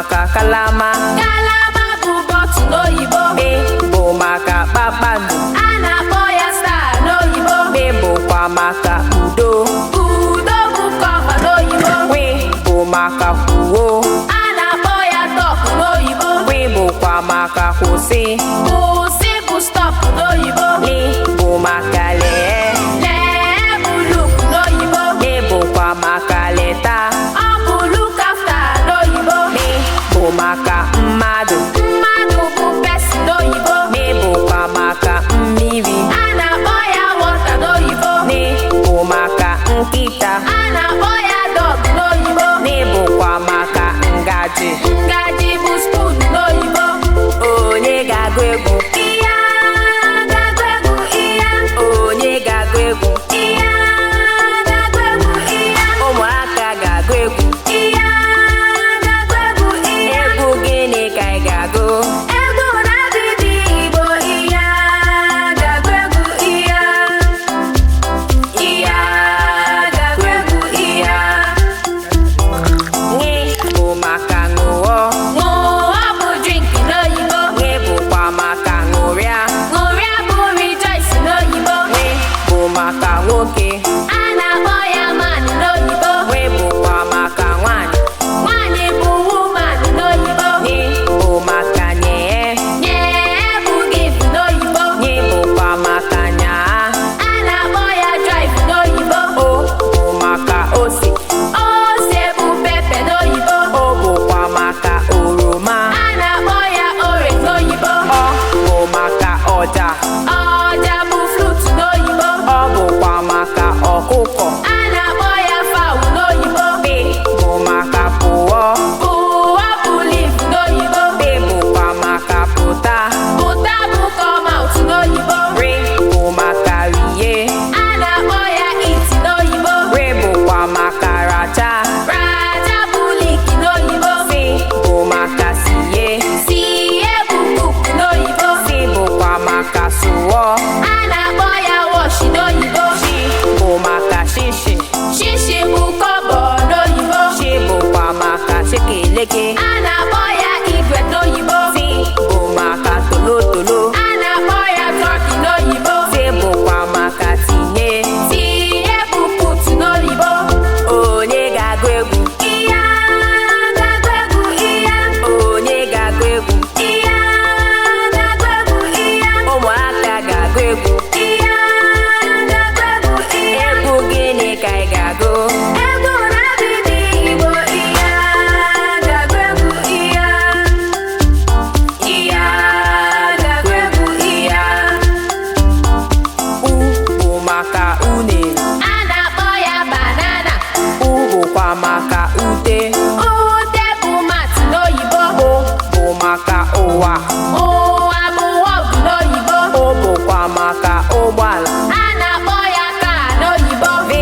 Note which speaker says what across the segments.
Speaker 1: maka kalama.
Speaker 2: Kalama bụ bottle n'oyibo.
Speaker 1: B bụ maka kpakpando.
Speaker 2: A na-akpọ ya star n'oyibo.
Speaker 1: B bụkwa maka udo.
Speaker 2: Udo bụ cover n'oyibo.
Speaker 1: W bụ maka kwuo.
Speaker 2: A na-akpọ ya talk n'oyibo.
Speaker 1: W bụkwa maka kwụsị.
Speaker 2: Kwụsị bụ stop n'oyibo.
Speaker 1: L bụ maka lee.
Speaker 2: Lee bụ look n'oyibo.
Speaker 1: L bụkwa maka leta.
Speaker 2: Ọ bụ look after n'oyibo.
Speaker 1: M bụ maka mmadụ.
Speaker 2: Mmadụ bụ person n'oyibo.
Speaker 1: M bụkwa maka mmiri.
Speaker 2: A na-akpọ ya water n'oyibo.
Speaker 1: N bụ maka nkịta.
Speaker 2: A na-akpọ ya dog n'oyibo.
Speaker 1: N bụkwa maka ngaji.
Speaker 2: Ngaji bụ spoon n'oyibo.
Speaker 1: Onye ga-agụ egwu?
Speaker 2: Iya ga-agụ egwu iya.
Speaker 1: Onye ga-agụ egwu?
Speaker 2: Iya ga-agụ egwu iya.
Speaker 1: Ụmụaka ga-agụ egwu.
Speaker 2: Iya ga-agụ egwu iya.
Speaker 1: Egwu gịnị ka ị ga-agụ?
Speaker 2: Egwu na-abịdị Igbo. Iya ga-agụ egwu iya. Iya ga-agụ egwu iya.
Speaker 1: Ṅ bụ maka ṅụọ.
Speaker 2: Ṅụọ bụ drink n'oyibo.
Speaker 1: Ṅ bụkwa maka ṅụrịa.
Speaker 2: Ṅụrịa bụ rejoice n'oyibo.
Speaker 1: Nw bụ maka nwoke.
Speaker 2: A na-akpọ ya man n'oyibo.
Speaker 1: Nw bụkwa maka nwanyị.
Speaker 2: Nwanyị bụ woman n'oyibo.
Speaker 1: Ny bụ maka nyee.
Speaker 2: Nye bụ give n'oyibo.
Speaker 1: Ny bụkwa maka nyaa.
Speaker 2: A na-akpọ ya drive n'oyibo.
Speaker 1: O bụ maka ose.
Speaker 2: Ose bụ pepper n'oyibo.
Speaker 1: O bụkwa maka oroma.
Speaker 2: A na-akpọ ya orange n'oyibo.
Speaker 1: Ọ bụ maka ọja.
Speaker 2: Ọja bụ flute n'oyibo.
Speaker 1: Ọ bụkwa maka ọkụkọ.
Speaker 2: A na-akpọ ya fowl n'oyibo.
Speaker 1: P bụ maka pụọ.
Speaker 2: Pụọ bụ leave n'oyibo.
Speaker 1: P bụkwa maka pụta.
Speaker 2: Pụta bụ come out n'oyibo.
Speaker 1: R bụ maka rie.
Speaker 2: A na-akpọ ya eat n'oyibo.
Speaker 1: R bụkwa maka racha.
Speaker 2: Racha bụ lick n'oyibo.
Speaker 1: C bụ maka sie.
Speaker 2: Sie bụ cook n'oyibo.
Speaker 1: S bụkwa maka sụọ.
Speaker 2: A na-akpọ ya wash n'oyibo.
Speaker 1: Sh bụ maka shishi.
Speaker 2: Shishi bụ kọbọ n'oyibo.
Speaker 1: Sh bụkwa maka shekeleke.
Speaker 2: A na-akpọ ya igwe n'oyibo.
Speaker 1: T bụ maka tolotolo.
Speaker 2: A na-akpọ ya turkey n'oyibo.
Speaker 1: T bụkwa maka tinye.
Speaker 2: Tinye bụ put n'oyibo.
Speaker 1: Onye ga-agụ egwu?
Speaker 2: Iya ga-agụ egwu iya.
Speaker 1: Onye ga-agụ egwu?
Speaker 2: Iya ga-agụ egwu iya.
Speaker 1: Ụmụaka ga-agụ egwu.
Speaker 2: Iya ga-agụ egwu iya.
Speaker 1: Egwu gịnị ka ị ga-agụ?
Speaker 2: Egwu na-abịdị Igbo. Iya ga-agụ egwu iya. Iya ga-agụ egwu iya.
Speaker 1: U bụ maka unere.
Speaker 2: A na-akpọ ya banana.
Speaker 1: U bụkwa maka ute.
Speaker 2: Ute bụ mat n'oyibo.
Speaker 1: O bụ maka ụwa.
Speaker 2: Ụwa bụ world n'oyibo.
Speaker 1: O bụkwa maka ụgbọala.
Speaker 2: A na-akpọ ya car n'oyibo.
Speaker 1: V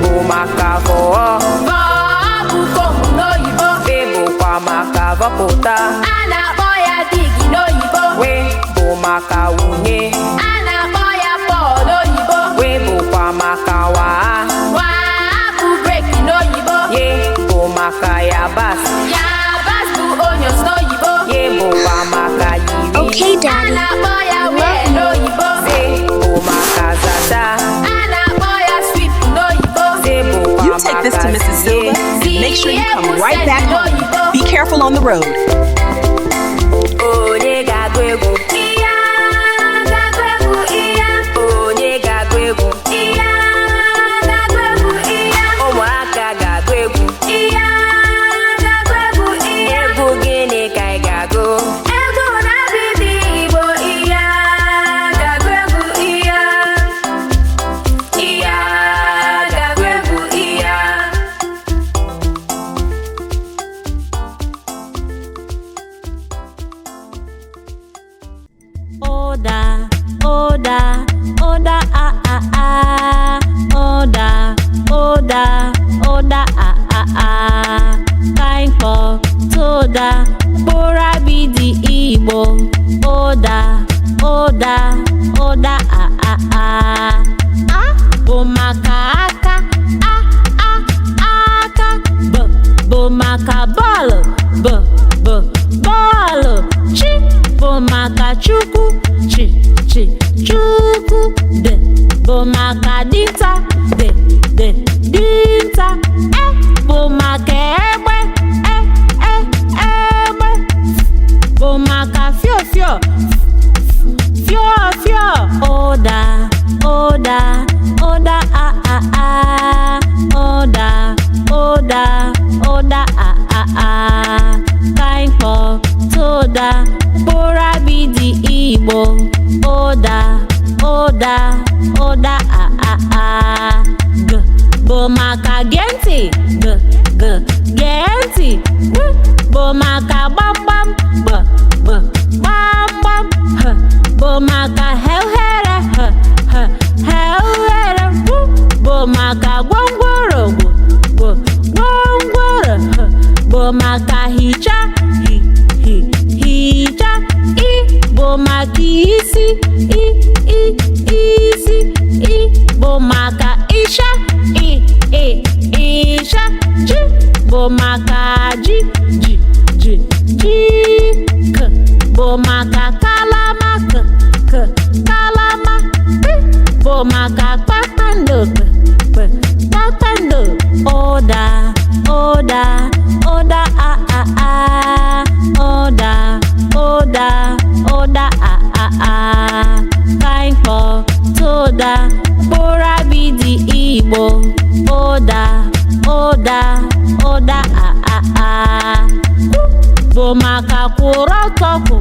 Speaker 1: bụ maka vọọ.
Speaker 2: Vọọ bụ comb n'oyibo.
Speaker 1: V bụkwa maka vọpụta.
Speaker 2: A na-akpọ ya dig n'oyibo.
Speaker 1: W bụ maka wunye.
Speaker 2: A na-akpọ ya pour n'oyibo.
Speaker 1: W bụkwa maka waa.
Speaker 2: Waa bụ break n'oyibo.
Speaker 1: Y bụ maka yabasị.
Speaker 2: Yabasị bụ onions n'oyibo.
Speaker 1: Y bụkwa maka yiri.
Speaker 3: Okay,
Speaker 2: A
Speaker 3: Daddy.
Speaker 2: na-akpọ ya wear n'oyibo.
Speaker 1: Z bụ maka zacha.
Speaker 2: A na-akpọ ya sweep n'oyibo.
Speaker 1: Z bụkwa
Speaker 4: You take this to
Speaker 1: maka
Speaker 4: Mrs.
Speaker 1: zie.
Speaker 4: Silva and make sure you come right back home. Be careful on the road.
Speaker 1: Onye ga-agụ egwu?
Speaker 2: Iya ga-agụ egwu iya.
Speaker 1: Onye ga-agụ egwu?
Speaker 2: Iya ga-agụ egwu iya.
Speaker 1: Ụmụaka ga-agụ egwu.
Speaker 2: Iya ga-agụ egwu iya.
Speaker 1: Egwu gịnị ka ị ga-agụ?
Speaker 2: Egwu na-abịdị Igbo. Iya ga-agụ egwu iya. Iya ga-agụ egwu iya.
Speaker 5: Oda, oda, oda, a, a, a. Oda, oda, oda, a, a, a. Kaịkpọ, toda, mkpụrụ abịdị Igbo. Oda, oda, oda, a, a, a. A bụ maka aka, a, a, aka. B bụ maka bọọlụ, b b bọọlụ. Ch bụ maka Chukwu, ch ch Chukwu. D bụ maka dinta, d d dinta. E bụ maka egbe, e e egbe. F bụ maka fio fio, fio fio. Ụda, ụda, ụda, a a a. Ụda, ụda, ụda, a a a. Ka anyị kpọtụ ụda mkpụrụ abịdị Igbo. Ụda, ụda, ụda, a a a. G bụ maka gee ntị, g g gee ntị. Gb bụ maka gbamgbam, gb gb gbamgbam. H bụ maka heuhere, h h heuhere. Gw bụ maka gwongworo, gw gw gwongworo. H bụ maka hicha, hi hi hicha. I bụ maka isi, i i isi. I bụ maka ịsha, i i ịsha. J bụ maka ji, ji ji ji. K bụ maka kalama, k k kalama. P bụ maka kpakpando, k p kpakpando. Ụda, ụda, ụda, a a a. Ụda, ụda, ụda, a a a. Ka anyị kpọtụ ụda mkpụrụ abịdị Igbo. Ụda, ụda, ụda, a a a. Kwu bụ maka kwụrụ ọtọ, kwụ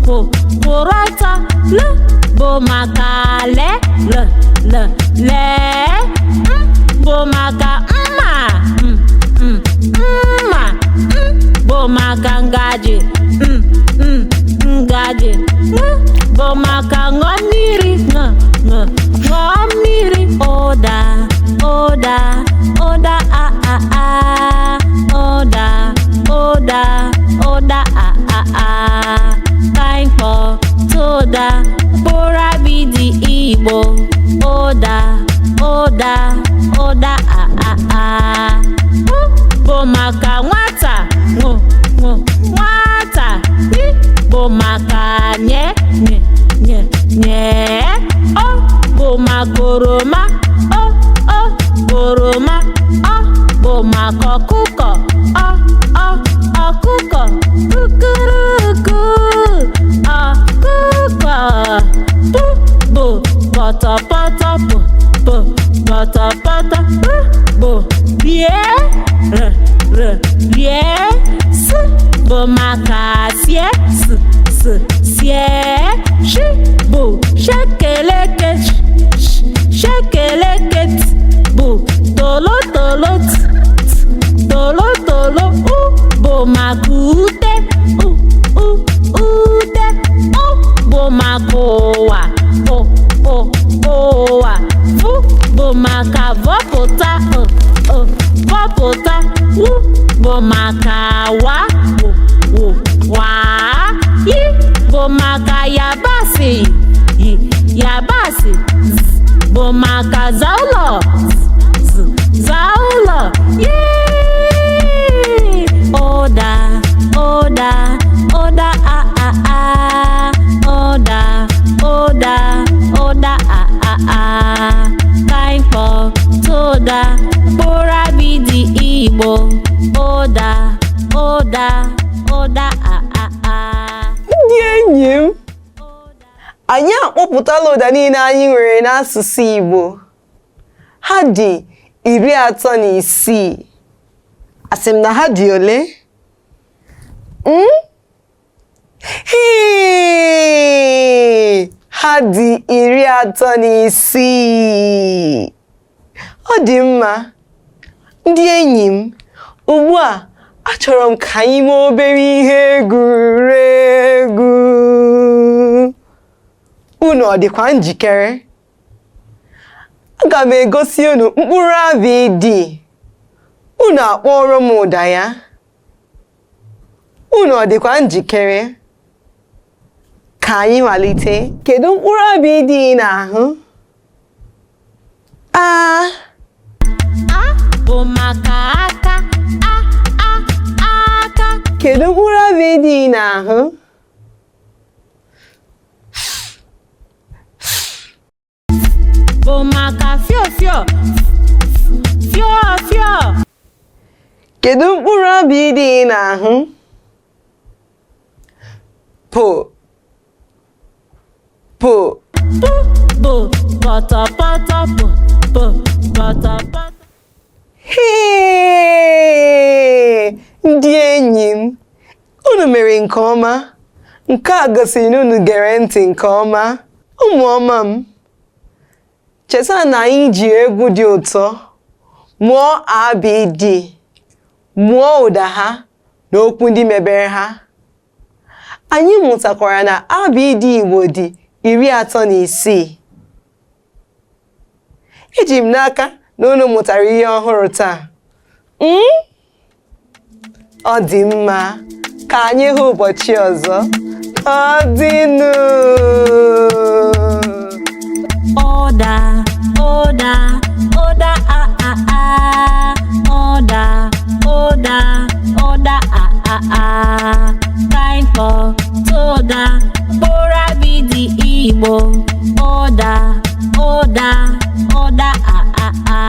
Speaker 5: kwụ kwụrụ ọtọ. L bụ maka le, l l lee. M bụ maka mma, m m mma. N bụ maka ngaji, m m ngaji. Ṅ bụ maka ṅụọ mmiri, ṅ ṅ ṅụọ mmiri. Ụda, ụda, ụda, a a a. Ụda, ụda, ụda, a a a. Ka anyị kpọtụ ụda mkpụrụ abịdị Igbo. Ụda, ụda, ụda, a a a. Ụ bụ maka nwata, ṅụ ṅụ nwata. Ny bụ maka nye, nye nye nye. O bụ maka oroma, o o oroma. Ọ bụ maka ọkụkọ, ọ ọ ọkụkọ. Kukuruku, ọkụkọ. P bụ pọtọpọtọ, p p pọtọpọtọ. R bụ rie, r r rie. S bụ maka sie, s s sie. Sh bụ shekeleke, sh sh shekeleke. T bụ tolotolo, t t tolotolo. U bụ maka ute, u u ute. Ụ bụ maka ụwa, ụ ụ ụwa. V bụ maka vọpụta, ụ ụ vọpụta. W bụ maka wa, w w waa. Y bụ maka yabasị, y yabasị. Z bụ maka za ụlọ, z z za ụlọ. Yee! Ụda, ụda, ụda, a a a. Ụda, ụda, ụda, a a a. Ka anyị kpọtụ ụda mkpụrụ abịdị Igbo. Ụda, ụda, ụda, a a a.
Speaker 3: Ndị enyi m, anyị akpọpụtala ụda niile anyị nwere n'asụsụ Igbo. Ha dị 36. Asị m na ha dị ole? Mm? Hii! Ha dị 36. Ọ dị mma. Ndị enyi m, ugbu a achọrọ m ka anyị mee obere ihe egwuregwu. Unu ọ dịkwa njikere? Aga m egosi unu mkpụrụ abịdị. Unu akpọrọ m ụda ya. Unu ọ dịkwa njikere? Ka anyị malite. Kedu mkpụrụ abịdị ị na-ahụ? A.
Speaker 5: A bụ maka aka, a a
Speaker 3: Kedu mkpụrụ abịdị ị na-ahụ?
Speaker 5: Bụ maka fio fio fio fio.
Speaker 3: Kedu mkpụrụ abịdị ị na-ahụ? Po, po.
Speaker 5: P bụ pọtọpọtọ, p p pọtọpọtọ.
Speaker 3: Hee! Ndị enyi m, unu mere nke ọma. Nke a gosiri na unu gere ntị nke ọma. Ụmụ ọma m, cheta na anyị ji egwu dị ụtọ mụọ ABD, mụọ ụda ha na okwu ndị mebere ha. Anyị mụtakwara na ABD Igbo dị 36. Eji m n'aka na unu mụtara ihe ọhụrụ taa. Ọ dị mma, ka anyị hụ ụbọchị ọzọ. Ọ dịnụ.
Speaker 5: Ụda, ụda, ụda a a a. Ụda, ụda, ụda a a a. Kaịkpọ tụda mkpụrụ abịdị Igbo. Ụda, ụda, ụda a a a.